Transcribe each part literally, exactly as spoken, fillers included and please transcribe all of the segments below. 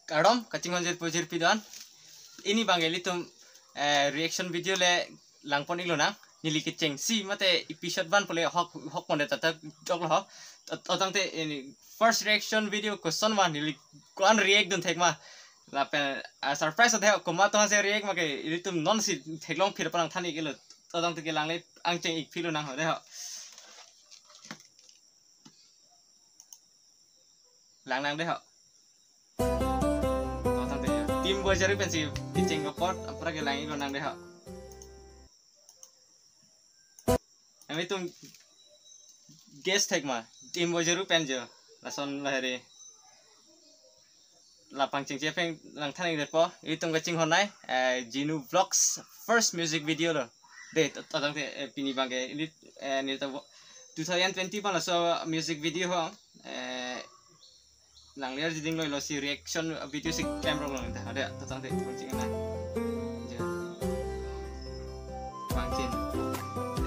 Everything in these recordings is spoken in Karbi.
Kardom, kachinghon jirpo jirpi do-an. Pini abang ilitum, eh, reaction video le langpon-ik lonang. Neli kechengsi mate episode one pule hok, hok ponde tata joklo ho. Ot-, otangte ini first reaction video koson ma, neli ko-an react dun thek ma. Lapen, ah, surprise athe komat atum aphansi react ma ke ilitum nonsi theklong phir pon nangthan-iklo. Otangte kelang le angcheng-ik phir lonang ho de ho. Lang nang de ho. Otangte Team Boyzaruk pensi kecheng apot apra kelang-ik lonang de ho. Nanglitum guess thek ma, Team Boyzaruk pen jo. Lason laheri. La pangchengche pen nangthan-ik detpo. Ilitum kachinghon nai, eh, Jinu Vlogs first music video lo. De, to-, otangte, eh, pini abang ke, ini, eh, neli ta vo-, two thousand twenty abang laso music video ho. Eh, nang ler jiding lo, lo si reaction video si camera lo nang ta. Ada, otangte, pangcheng na. Ja. Pangcheng.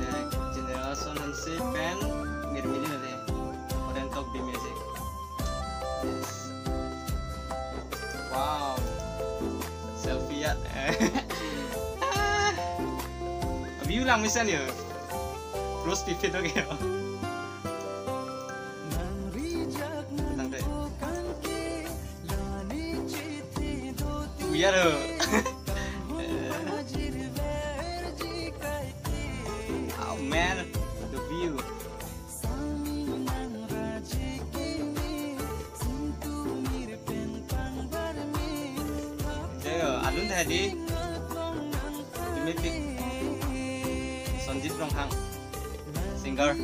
Eh, General Son Hanse pen Mirmili nale. Oren Tok B Music. Yes. Wow. Selfie ya. View lang mesen yo. Terus pipit oke yo. Otangte. Uyar ho. Oh man, the view. Jayo, alun tadi. Tumipik. Sonjit Ronghang. Singer.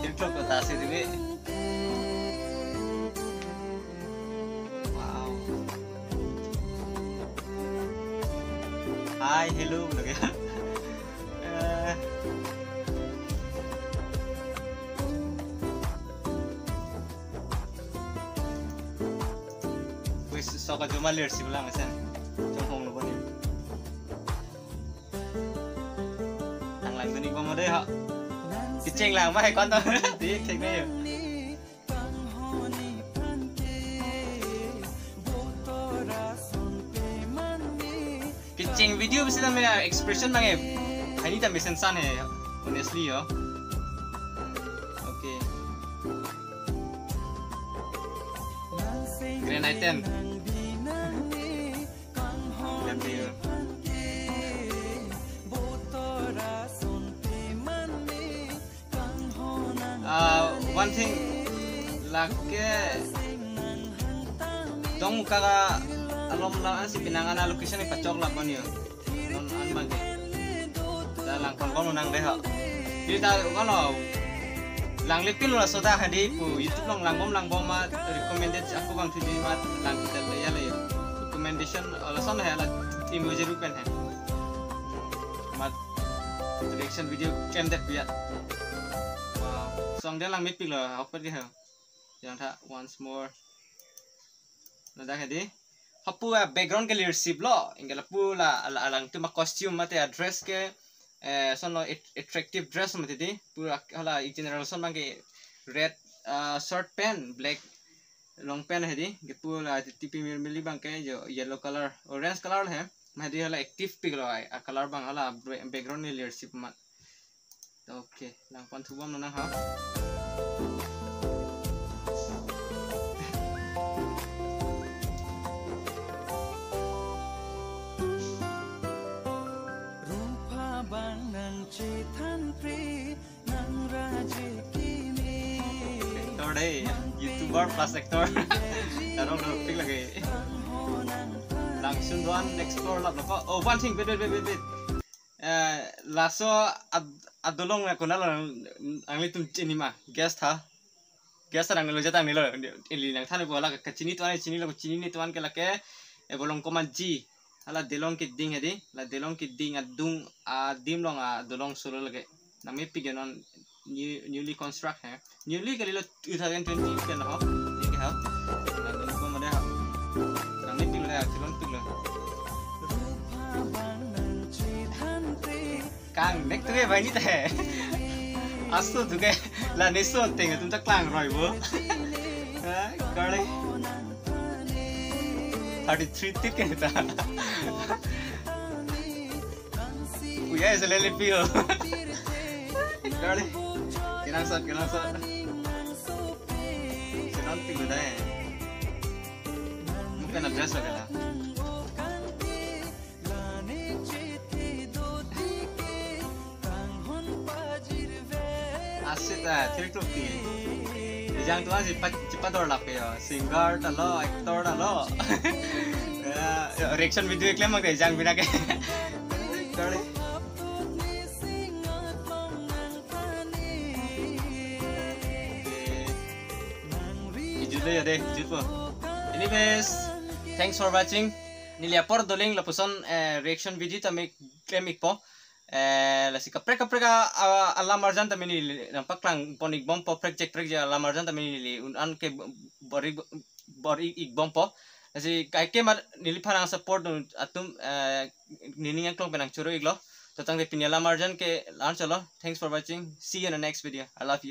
Tirklok kota si tumi. Wow. Hi, hello, lagi. Eh. Wis, sok ajo malir si bilang sen. Chonghong lo boni. Nang lang duni bom de ha. Kecheng lang ma he kon to. Di thek ne yo. Kecheng video bisi ta mera expression abang e. Hani ta mesen san he, honestly yo. Okay. Grand Item. Ah, one thing, lake Dongmukak along la ansi penang ana location ni pachok la bani yo. Non an bagi. Da langpon bom nang de ho. Di ta kono lang lepin lo soda hadi pu YouTube along langbom langbom ma recommended ako abang thidi ma lang kita le ya le yo. Recommendation lason he la Team Boyzaruk pen he. Mat reaction video klem det ya. Wow. Song de lang mepik lo, hok pet ke ha. Yang tha once more. Ladak hadi. Hapu a background ke leadership lo. Ingke lapu la ala- alangtum a costume mate a dress ke, eh, son lo at- attractive dress mati di. Pura hala i general son abang ke red, ah, short pant, black long pant hadi. Ke pu la T P Mirmili abang ke jo yellow color, orange color he. Ma hadi hala active pik lo ai. A color abang hala bra- background ni leadership ma. Okay, langpon thu bom nang ha. Rupa abang nangchethan pri nang raje kimi. Actor dei, YouTuber plus actor. Tarong dopik lagi. Langsung do-an explore lap lo ko. Oh, one thing, wait, wait, wait, wait, wait. Eh, laso ad- adolong na konat lo nanglitum chini ma? Guess tha. Guess tha nanglo jatang nilo. Ili nangthan ko la kachini to-an, chinilo, chinine to-an ke lake. Eh, Bolong Komatji. Hala Delong Kiding hadi. La Delong Kiding adung adim along adolong solo lake. Nang mepik non new, newly construct he. Newly kalilo two thousand twenty pen ho. Ini ke ha. Nang dun ko mane ha. Nang mepik lo ya, chilon pik lo. Kang, nek tu ke bai ni te. Aso tu ke la neso teng atum ta klang roi bo. Ha, kare. Thirty-three tik ke ta. Uya ese lele pio. Kali. Kenangsot, kenangsot. Senang tik udah ya. Mungkin address lah kala. Asit, ah, three o'clock ti. Ejang tu asi pat cepat dor lap ya. Singer ta lo, actor ta lo. Ya, ya, reaction video klem mang de ejang bina ke. Sorry. Ijut lo ya de, ijut po. Anyways, thanks for watching. Neli apor doling lapuson, eh, reaction video ta me klem ikpo. Eh, lasi kaprek kaprek a, a, alam arjan ta me neli nangpaklang pon ikbompo, prekjek prekjek alam arjan ta me neli un-an ke bor-i, bor-i ikbompo. Lasi kaike mat neliphan nang support dun atum, eh, nening angklong pen nangchoro iklo. To tangte pini alam arjan ke la-an cholo. Thanks for watching. See you in the next video. I love you.